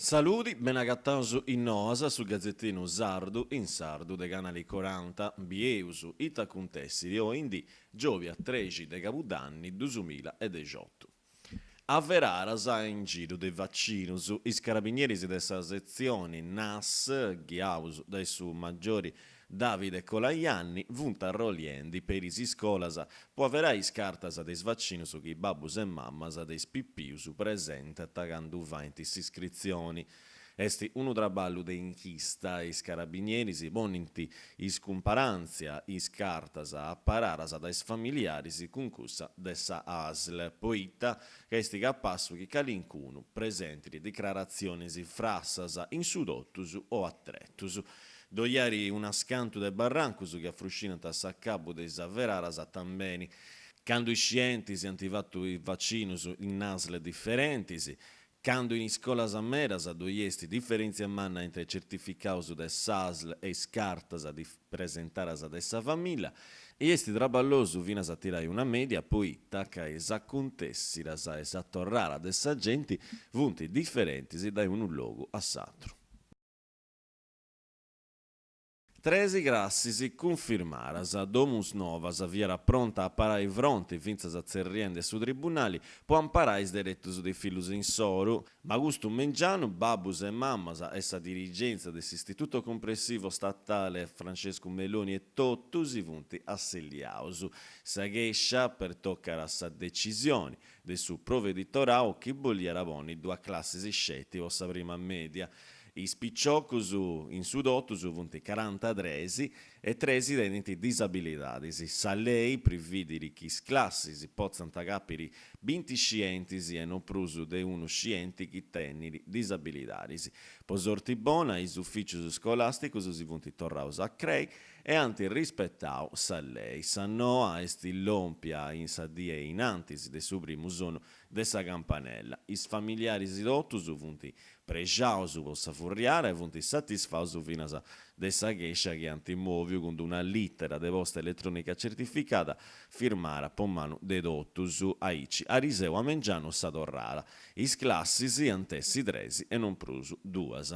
Saludi, benagataus in Noas, su gazetinu sardu in sardu de Canali Coranta. Bieus ita acuntessit oindì, giòbia trexi de cabudanni dusumilla e dexiotu. Averaras in giru de vacinus, is carabinieris de sa setzioni NAS, ghiaus dae su maggiori Davide Colaianni, funt arrolliendi peri is iscolas po averai is cartas de is vacinus chi babbus e mammas de is pipius presentant candu faint s'iscritzioni. Est unu traballu de inchista e is carabinieris ponint in cumparàntzia is cartas aparadas dae is familiaris cun cussa de sa ASL, poita ca est capassu chi calincunu presentit dicraratzionis frassas in su totus o a tretus. Ddoi at unas cantu de barrancus chi afruscinant a s'acabu de is averaras tambeni candu is scientis ant fatu is vacinus in ASL diferentis, Candu in iscolas medas ddoi est diferèntzia manna intre certificaus de s'ASL e is cartas presentadas de sa famìllia, e est traballosu finas a tirai una mèdia poita ca is acuntèssidas e sa torrada de sa genti funt diferentis dae unu logu a s'atru. Tresi crassis cunfirmadas, Domusnovas fiat pronta a parai fronti fintzas tzerriendi a su tribunali po amparai is deretus de is fillus insoru, ma custu mengianu babbus e mammas e sa dirigèntzia de s'Istituto Comprensivo Statale Francescu Meloni etotu si funt asseliaus. Sa chèscia pertocat sa decisioni de su Proveditorau chi boliat ponni duas classis sceti po sa prima mèdia. Is piciocus in su totus funt carantatres e tresi tenint disabilidadis. Sa lei previdit chi is classis potzant capiri binti scientis e non prus de unu scienti chi tenit disabilidadis. Po sorti bona is ufìcius scolàsticus si funt torraus a crei e ant rispetau sa lei. Sa noa est lòmpia in sa die in antis de su primu sonu de sa campanella. Is familiaris totus funt prexaus po sa furriada e funt satisfaus finas de sa chèscia chi ant mòviu cun d'una lìtera de posta eletrònica certificada firmada po manu de totus. Aici, ariseu a mengianu sa torrada. Is classis ant essi tres e non prus duas.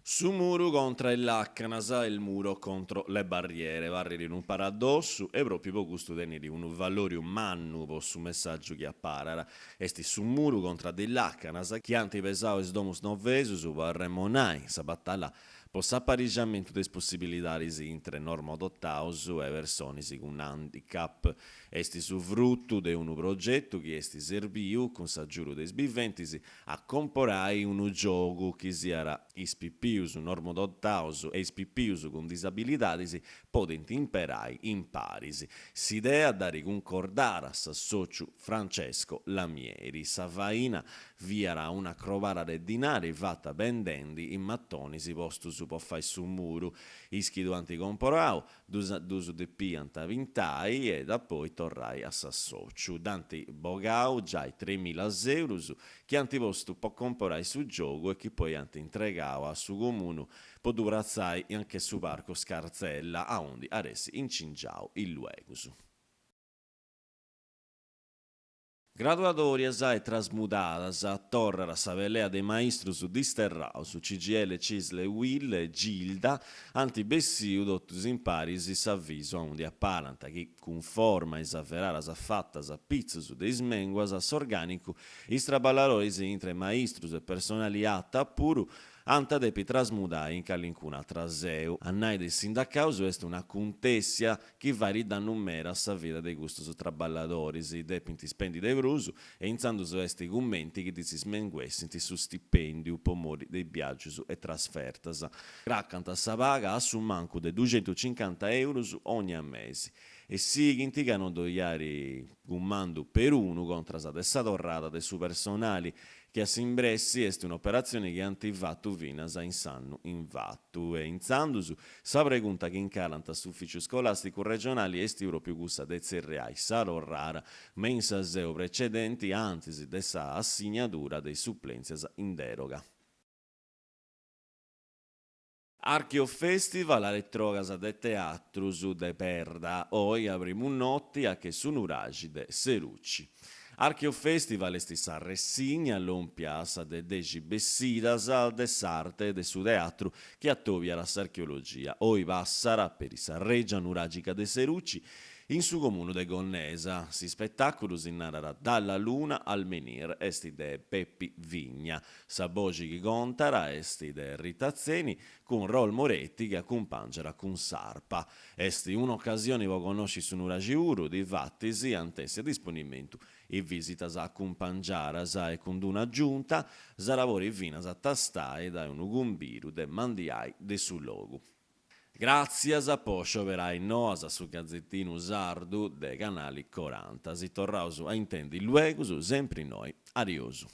Su muru contra is làcanas, il muro contro le barriere, parrit unu paradossu e pròpiu po custu tenit unu valòriu mannu po su messàgiu chi aparat. Est su muru contra de is làcanas chi ant pesau is domusnovesus po arremonai sa batalla po s'aparixamentu de is possibilidadis intre normodotaus e personis cun handicap. Est su frutu de unu progetu chi est serbiu, cun s'agiudu de is biventis, a comporai unu giogu chi siat is pipius normodotaus e is pipius cun disabilidadis podint imperai in paris. S'idea dd'at cuncordada s'assòciu Francesco Lamieri. Sa faina fiat una crobada de dinari fata bendendi is matonis postus po fai su muru. Is chi ddu ant comporau ddus depiant pintai e dapoi torrai a s'assòciu. Nd'ant bogau giai tremila eurus chi ant postu po comporai su giogu e chi poi ant intregau a su comunu po ddu pratzai anche su parcu Scarzella aundi at essi incingiau illuegus. Graduadòrias e trasmudadas, torrat sa pelea de maistrus disterraus, CGIL, Cisl e Uil e Gilda ant bessiu totus in paris s'avisu aundi aparant chi, cunforma a is averaras fatas a pitzus de is mènguas a s'orgànicu, is traballadoris intre maistrus e personali ATA puru Ant a depi trasmudai in calincuna atra seu. A nai de is sindacaus est una acuntéssia chi fait dannu meda a sa vida de custus traballadoris, depint spendi de prus e intzandus est cumenti chi ddis smenguessint su stipèndiu po mori de is biàgius e trasfertas. Cracant sa paga a su mancu de duxentucincanta eurus ogna mesi e sighint ca non ddoi at cumandu perunu contras de sa torrada de su personali chi a s'imbressi est un'operatzioni chi ant fatu finas in s'annu in fatu. E intzandus sa pregunta chi incarant a s'Ufìciu Scolàsticu Regionali est pròpiu cussa de tzerriai sa torrada me in sa seu precedenti antis de sa assignadura de is suplèntzias in dèroga. Archeofestival arretrogas de teatrus de perda, oi a primu noti a che su nuraxi de Seruci. Archeofestival est sa ressigna lòmpia a sa de dexi bessidas de s'arte de su teatru chi atobiat s'archeologia. Oi passat peri sa règia nuràgica de Seruci In su comunu de Gonnesa, s'ispetàculu si narat Dalla luna al menhir, est de Peppi Vigna. Sa boxi chi contat est de Rita Atzeni, cun Raoul Moretti chi acumpàngiat cun s'arpa. Est un'ocasioni po connosci su nuraxi puru, difatis ant essi a disponimentu is visitas acumpangiadas e cun d'una agiunta, s'at a podi finas tastai dae unu cumbidu de mandiai de su logu. Gràtzias po scioberai Noas su gazetinu sardu de Canali Coranta. Si torraus a intendi luegus, sempri innoi. Adiosu.